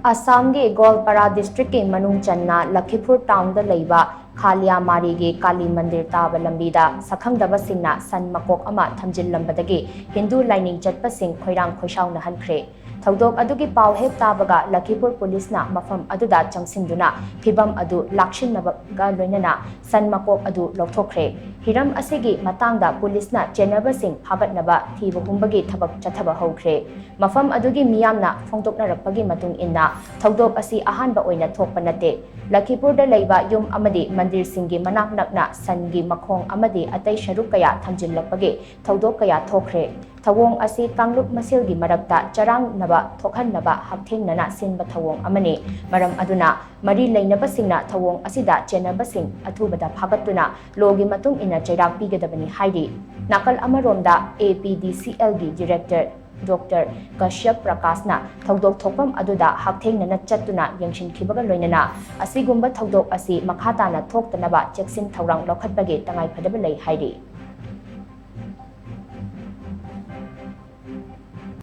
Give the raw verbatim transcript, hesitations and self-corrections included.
ꯑꯁꯥꯝꯒꯤ ꯒꯣꯜꯄꯥꯔꯥ ꯗꯤꯁꯇ꯭ꯔꯤꯛꯀꯤ ꯃꯅꯨꯡ ꯆꯟꯅ ꯂꯈꯤꯄꯨꯔ ꯇꯥꯎꯟꯗ ꯂꯩꯕ ꯈꯥꯂꯤꯌꯥꯃꯥꯔꯤꯒꯤ ꯀꯥꯂꯤ ꯃꯟꯗꯤꯔ ꯇꯥꯕ ꯂꯝꯕꯤꯗ ꯁꯛꯈꯪꯗꯕꯁꯤꯡꯅ ꯁꯟ ꯃꯀꯣꯛ ꯑꯃ ꯊꯝꯖꯤꯜꯂꯝꯕꯗꯒꯤ ꯍꯤꯟꯗꯨ ꯂꯥꯏꯅꯤꯡ ꯆꯠꯄꯁꯤꯡ ꯈꯣꯏꯔꯥꯡ ꯈꯣꯏꯁꯥꯎꯅꯍꯟꯈ꯭ꯔꯦ꯫ ꯊꯧꯗꯣꯛ ꯑꯗꯨꯒꯤ ꯄꯥꯎ ꯍꯦꯛ ꯇꯥꯕꯒ ꯂꯈꯤꯄꯨꯔ ꯄꯨꯂꯤꯁꯅ ꯃꯐꯝ ꯑꯗꯨꯗ ꯆꯪꯁꯤꯟꯗꯨꯅ ꯐꯤꯚꯝ ꯑꯗꯨ ꯂꯥꯛꯁꯤꯟꯅꯕꯒ ꯂꯣꯏꯅꯅ ꯁꯟ ꯃꯀꯣꯛ ꯑꯗꯨ ꯂꯧꯊꯣꯛꯈ꯭ꯔꯦ꯫ ꯍꯤꯔꯝ ꯑꯁꯤꯒꯤ ꯃꯇꯥꯡꯗ ꯄꯨꯂꯤꯁꯅ ꯆꯦꯟꯅꯕꯁꯤꯡ ꯐꯥꯒꯠꯅꯕ ꯊꯤꯕ ꯍꯨꯝꯕꯒꯤ ꯊꯕꯛ ꯆꯠꯊꯕ ꯍꯧꯈ꯭ꯔꯦ꯫ ꯃꯐꯝ ꯑꯗꯨꯒꯤ ꯃꯤꯌꯥꯝꯅ ꯐꯣꯡꯗꯣꯛꯅꯔꯛꯄꯒꯤ ꯃꯇꯨꯡ ꯏꯟꯅ, ꯊꯧꯗꯣꯛ ꯑꯁꯤ ꯑꯍꯥꯟꯕ ꯑꯣꯏꯅ ꯊꯣꯛꯄ ꯅꯠꯇꯦ꯫ ꯂꯈꯤꯄꯨꯔꯗ ꯂꯩꯕ ꯌꯨꯝ ꯑꯃꯗꯤ ꯃꯟꯗꯤꯔꯁꯤꯡꯒꯤ ꯃꯅꯥꯛ ꯅꯛꯅ ꯁꯟꯒꯤ ꯃꯈꯣꯡ ꯑꯃꯗꯤ ꯑꯇꯩ ꯁꯔꯨꯛ ꯀꯌꯥ ꯊꯝꯖꯤꯜꯂꯛꯄꯒꯤ ꯊꯧꯗꯣꯛ ꯀꯌꯥ ꯊꯣꯛꯈ꯭ꯔꯦ꯫ ꯊꯧꯑꯣꯡ ꯑꯁꯤ ꯀꯥꯡꯂꯨꯞ ꯃꯁꯦꯜꯒꯤ ꯃꯔꯛꯇ ꯆꯔꯥꯡꯅꯕ ꯊꯣꯛꯍꯟꯅꯕ ꯍꯛꯊꯦꯡꯅꯅ ꯁꯤꯟꯕ ꯊꯧꯑꯣꯡ ꯑꯃꯅꯤ꯫ ꯃꯔꯝ ꯑꯗꯨꯅ, ꯃꯔꯤ ꯂꯩꯅꯕꯁꯤꯡꯅ ꯊꯧꯑꯣꯡ ꯑꯁꯤꯗ ꯆꯦꯟꯅꯕꯁꯤꯡ ꯑꯊꯨꯕꯗ ꯐꯥꯒꯠꯇꯨꯅ ꯂꯣꯒꯤ ꯃꯇꯨꯡ ꯏꯟꯅ ꯆꯩꯔꯥꯛ ꯄꯤꯒꯗꯕꯅꯤ ꯍꯥꯏꯔꯤ꯫ ꯅꯥꯀꯜ ꯑꯃꯔꯣꯝꯗ, ꯑꯦ ꯄꯤ ꯗꯤ ꯁꯤ ꯑꯦꯜꯒꯤ ꯗꯤꯔꯦꯛꯇꯔ ꯗꯣꯛꯇꯔ ꯀꯁ꯭ꯌꯞ ꯄ꯭ꯔꯀꯥꯁꯅ ꯊꯧꯗꯣꯛ ꯊꯣꯛꯐꯝ ꯑꯗꯨꯗ ꯍꯛꯊꯦꯡꯅꯅ ꯆꯠꯇꯨꯅ ꯌꯦꯡꯁꯤꯟꯈꯤꯕꯒ ꯂꯣꯏꯅꯅ ꯑꯁꯤꯒꯨꯝꯕ ꯊꯧꯗꯣꯛ ꯑꯁꯤ ꯃꯈꯥ ꯇꯥꯅ ꯊꯣꯛꯇꯅꯕ ꯆꯦꯛꯁꯤꯟ ꯊꯧꯔꯥꯡ ꯂꯧꯈꯠꯄꯒꯤ ꯇꯉꯥꯏꯐꯗꯕ ꯂꯩ ꯍꯥꯏꯔꯤ꯫